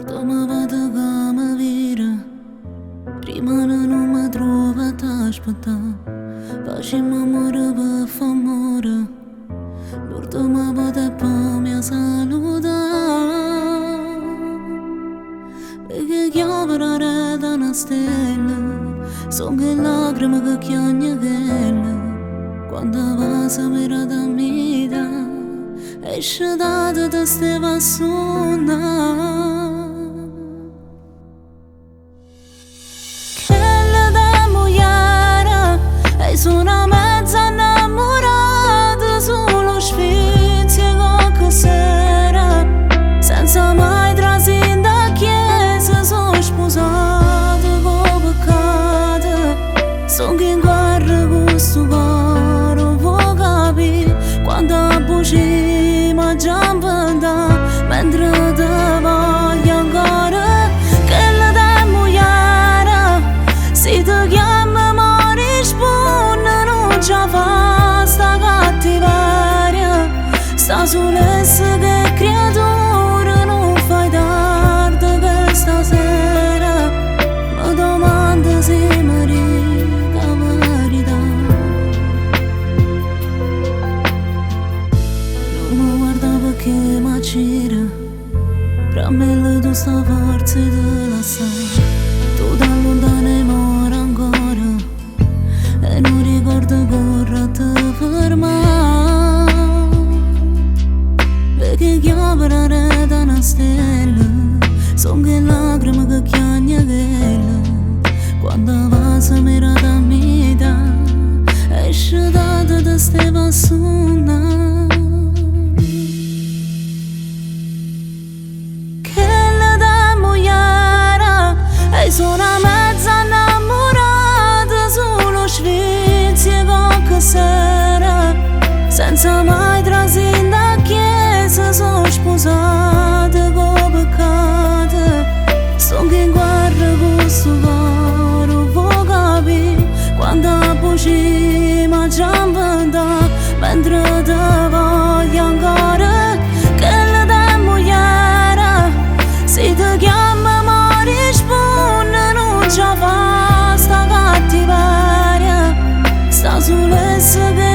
L'urdema vota che me vire, Rimane nun me trova a t'aspettà. Facimmo ammore pe' fa ammore, L'urdema vota e po' m'he 'a salutà. Pecchè chiove aret 'a 'na stella, Song 'e lacreme che chiagne chella, Quand 'a vas m'e rat 'a mità, E scetat te stev a sunnà. Chell t'è muglier e ij so 'na mezza innammurat, Sul 'o sfizio 'e cocc sera, Senza mai trasì dint 'a chies, so spusat cu 'o peccat. Stong in guerra cu stu core, 'o vuò capì? Quanta bugie m'aggia inventà Mentre te voglio ancora. Chell t'è muglier, si t' chiamm mo rispunn, nun c' 'a fa sta cattiveria, Sta sul ess cu 'e creatur, nun fa tard chesta sera, M' domando si m' ric 'a verità. Nun m' guardà pecchè m'accir, Rammell tu sta forza 'e t' lassà. Tu t'alluntan e ij mor ancor, E nu ricord corre a t' fermà. Pecchè chiove aret 'a 'na stella, Song 'e lacreme che chiagne chell, Quand 'a vas m'e rat 'a mità, E scetat t' stev a sunnà. Chell t'è muglier e ij so 'na mezza innammurat, Sul 'o sfizio 'e cocc sera, Senza mai trasì dint 'a chies, so spusat cu 'o peccat. Stong in guerra cu stu core, 'o vuò capì? Quanta bugie m'aggia inventà Mentre te voglio ancora. Chell t'è muglier, si t' chiamm mo rispunn, nun c' 'a fa sta cattiveria, Sta sul ess cu.